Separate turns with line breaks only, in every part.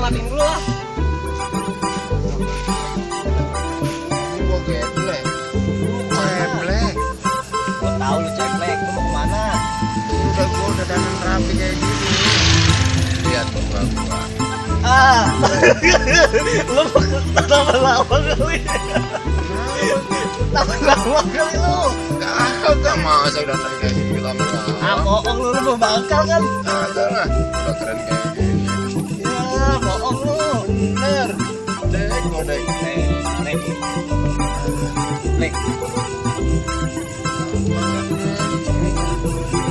matiin dulu lah.
Ini gua geblek. Ceblek.
Gua tahu lu ceblek, lu mau kemana?
Gua udah dandan rapi kayak gini. Lihat muka gua.
Ah, lu lama-lama kali. Lama-lama kali lu.
Kagak masa udah dandan kayak gini lama-lama.
Ah, bohong lu mau bakal kan?
Kagak lah, udah keren kayak gini.
Ya, bohong lu.
Bener. Dek, gua dek.
Nek. Nek.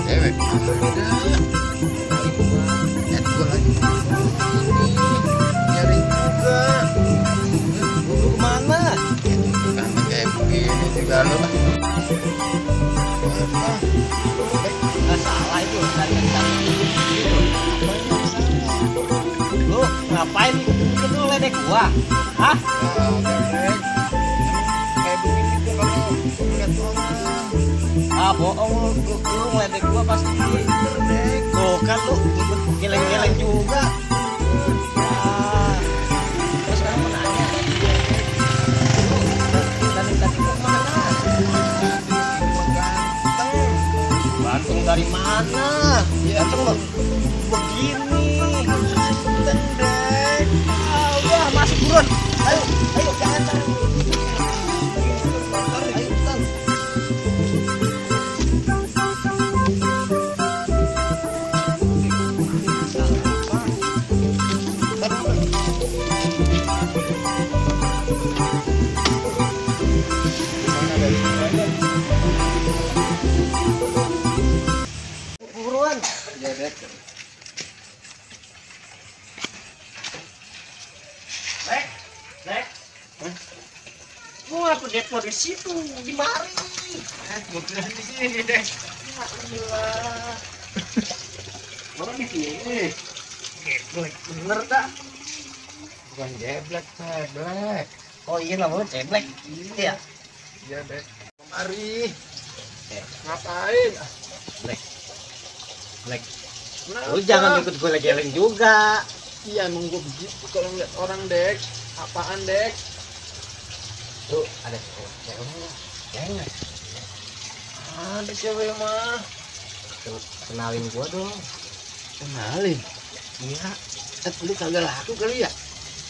Cewek. Lihat gua lagi. Nyari juga.
Lu kemana?
Karena kayak begini juga lu.
Nggak salah itu dari lu ngapain ikut lu ledek gua? Hah?
Kayak begini tuh kalau lihat orang.
Ah, bohong lu ngeledek gua pasti. Tuh kan lu geleng-geleng juga. Ah, terus sekarang mau nanya. Lu tadi mau kemana? Gantung dari mana? Gantung lo begini. Tendek. Ah, udah masuk buruan. Ayo, ayo jangan. Ayo, cepetan. Buruan.
Ya, Dek.
Lek, Lek. Gua update di situ, di mari.
Gua kira di sini, Dek.
Alhamdulillah. Mana di sini? Geblek bener dah.
Bukan geblek, ceblek.
Oh iya namanya ceblek. Iya.
Ya, Dek. Kemari. Ngapain?
Blek. Blek.
Kenapa?
Lu jangan ikut gue geleng juga.
Iya, emang gua begitu kalau ngeliat orang, Dek. Apaan, Dek?
Tuh ada ceweknya. Jangan.
Ada cewek mah.
Kenalin gua dong.
Kenalin.
Iya.
Lu kagak laku kali ya?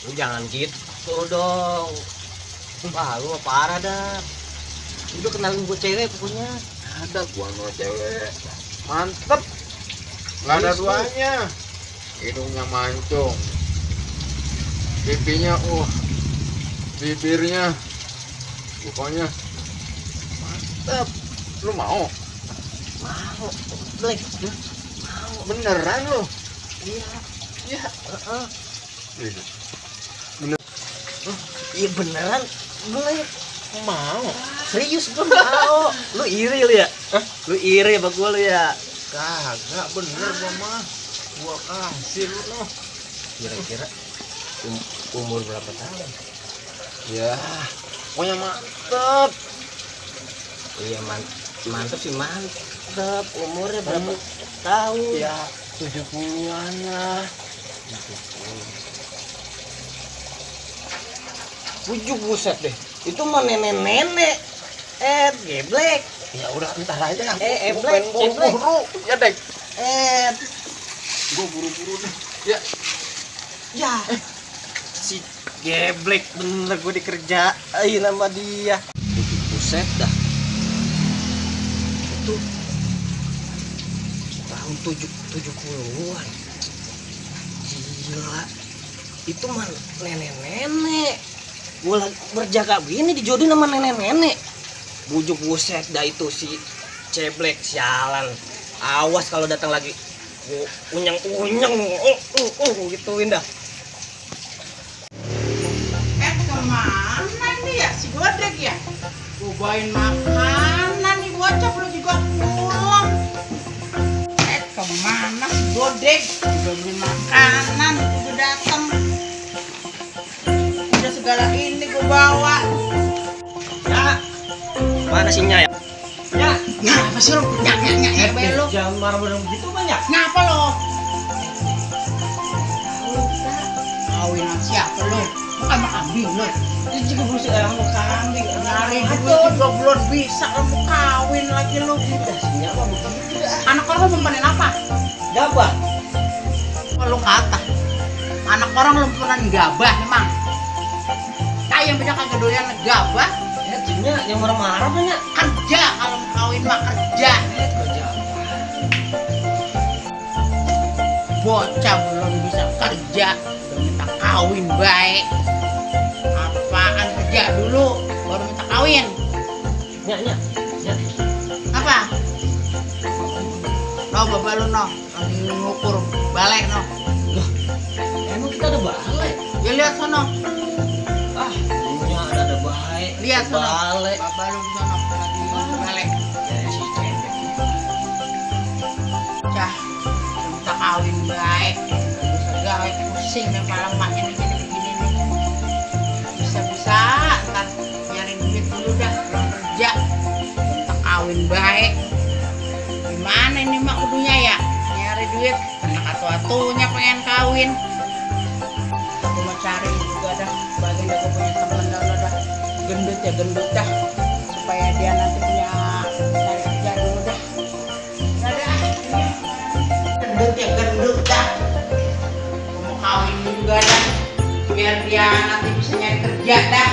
Lu jangan gitu dong. Wah, lu mah parah dah. Udah kenalin gua cewek pokoknya.
Ada gua sama cewek. Mantep. Nggak ada duanya. Hidungnya mancung. Pipinya bibirnya. Pokoknya mantep. Lu mau?
Mau. Blek.
Mau beneran lu?
Iya.
Iya.
Iya beneran. Blek.
Mau.
Serius gua mau. Lu iri lu ya?
Hah?
Lu iri sama gua lu ya?
Kagak bener gua mah. Gua kasih lu noh.
Kira-kira umur berapa tahun?
Ya, pokoknya mantep.
Iya mantep sih mantep. Umurnya berapa tahun?
Ya, 70-an lah.
Bujuk buset deh. Itu mah nenek-nenek. Geblek.
Ya udah entar aja.
Blek,
Gua pengen
ceblek.
buru-buru. Ya, Dek.
Gua
buru-buru deh. Ya.
Ya. Si geblek bener gua dikerjain sama dia. Bujuk buset dah. Itu tahun 70-an. Gila. Itu mah nenek-nenek. Gua lagi berjaga begini dijodohin sama nenek-nenek. Bujuk buset dah itu si ceblek sialan. Awas kalau datang lagi. Unyang-unyang gituin dah.
Kemana nih ya si Godek ya? Gua bawain makanan nih bocah belum juga pulang. Kemana si Godek? Gua beli makanan udah datang. Udah segala ini gua bawa.
Ya. Mana si Nya ya?
Ya, ngapa sih lo? Nyak lo.
Jangan marah-marah begitu banyak.
Ngapa lo? kawin sama siapa lu? Bukan sama kambing lu.
Ini juga busuk orang mau kambing.
Nyari duit juga belum bisa lu mau kawin lagi lu.
Udah siapa begitu dah.
Anak orang mempenin apa?
Gabah.
Kalau kata anak orang lu pernah gabah emang. Kayak beda kagak doyan gabah.
Ya cenyak yang marah-marah banyak.
Kerja kalau mau kawin mah kerja.
Kerja.
Bocah belum bisa kerja udah minta kawin baik. Apaan kerja dulu baru minta kawin?
Nyak.
Apa? No bapak lu no lagi ngukur balai no.
Emang kita ada balai?
Ya lihat sono.
Ah, punya ada baik.
Lihat sono.
Balai.
Bapak lu di sono lagi ngukur balai.
Ya si cendek.
Cah minta kawin baik. Bisa gawe pusing nih malam maknya nih gini begini nih. Bisa ntar nyari duit dulu dah belum kerja. Minta kawin baik. Gimana ini mak kudunya ya nyari duit anak atu-atunya pengen kawin. Aku mau cari juga dah bagi aku punya temen dah gendut dah supaya dia nanti punya cari kerja dulu dah. Dadah. Gendut dah. Aku mau kawin juga dah biar dia nanti bisa nyari kerja dah.